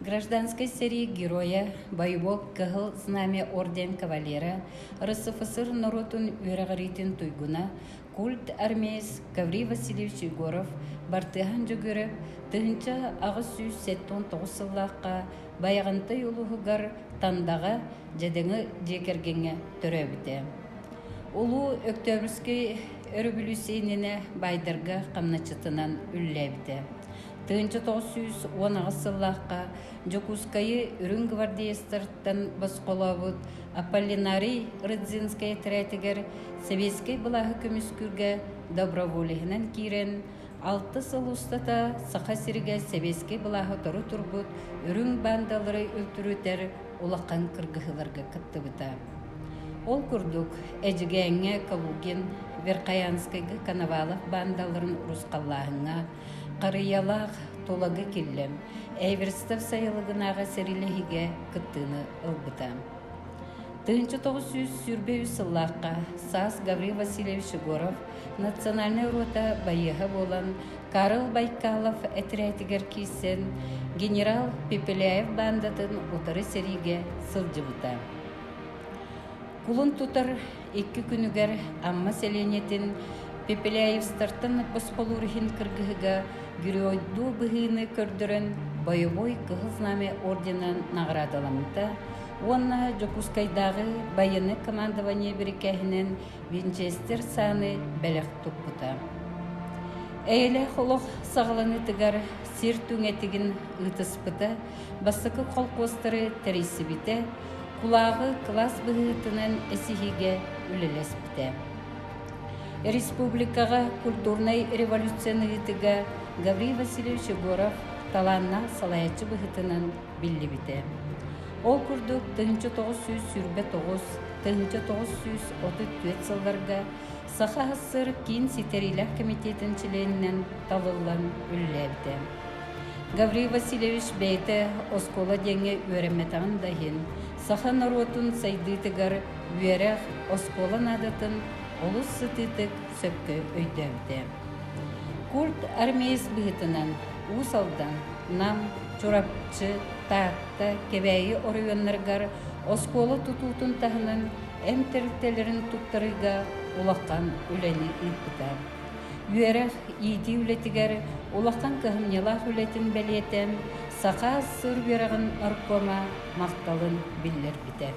Гражданскай сэрии геройа, боевой Кыһыл Знамя орден кавалера, РСФСР норуотун үөрэҕириитин туйгуна, культ армеец Гаврил Васильевич Егоров Бартыһаан Дьөгүөрэп 1879 сыллаахха Байаҕантай улууһугар Тандаҕа дьадаҥы дьиэ кэргэҥҥэ төрөөбүтэ. Улуу Өктөөбүрүскэй өрөбүлүүссүйэ иннинэ баайдарга хамначчытынан үлэлээбитэ. 1918 сыллаахха Дьокуускайы үрүҥ гвардеецтартан босхолообут Аполлинарий Рыдзинскай этэрээтигэр сэбиэскэй былааһы көмүскүүргэ доброволеһынан киирэн, алта сыл устата Саха сиригэр сэбиэскэй былааһы тору турбут үрүҥ баандалары үлтүрүтэр улахан кыргыһыыларга кыттыбыта. Ол курдук, Эдьигээҥҥэ Калугин, Верхоянскайга Коновалов баандаларын урусхаллааһыҥҥа, Харыйалаах Тулагы Киллэм, Эверстов сайылыгынааҕы сэриилэһиигэ кыттыыны ылбыта. 1923 сыллаахха саас Гаврил Васильевич Егоров национальнай рота байыаһа буолан Карл Байкалов этэрээтигэр киирсэн генерал Пепеляев баандатын утары сэриигэ сылдьыбыта. Кулун тутар икки күнүгэр Амма сэлиэнньэтин Пепеляевстартан босхолуур иһин кыргыһыга геройдуу быһыыны көрдөрөн бойобуой Кыһыл Знамя орденынан наҕараадаламмыта уонна Дьокуускайдааҕы байыаннай командование бирикээһинэн Винчестер сааны бэлэх туппута. Эйэлээх олох саҕаланыытыгар сир түҥэтигин ыытыспыта, бастакы холкуостары тэрийсибитэ, кулааҕы кылаас быһыытынан эсиһиигэ үлэлэспитэ. Республикаҕа культурнай революцияны ыытыыга Гаврил Васильевич Егоров талааннаах салайааччы быһыытынан биллибитэ. Ол курдук 1929 1934 сылларга Саха СССР Киин ситэриилээх кэмитиэтин чилиэнинэн талыллан үлэлээбитэ. Гаврил Васильевич бэйэтэ оскуола диэҥҥэ үөрэммэтэҕин да иһин, саха норуотун сайдыытыгар үөрэх, оскуола наадатын олус сытыытык сөпкө өйдөөбүтэ. Культ армеец быһыытынан Уус Алдан, Нам, Чурапчы, Таатта, Кэбээйи оройуоннарыгар оскуола тутуутун таһынан эмп тэрилтэлэрин туттарыыга улахан үлэни ыыппыта. Үөрэх, иитии үлэтигэр улахан кыһамньылаах үлэтин бэлиэтээн, Саха СССР үөрэҕин наркома махталын биллэрбитэ.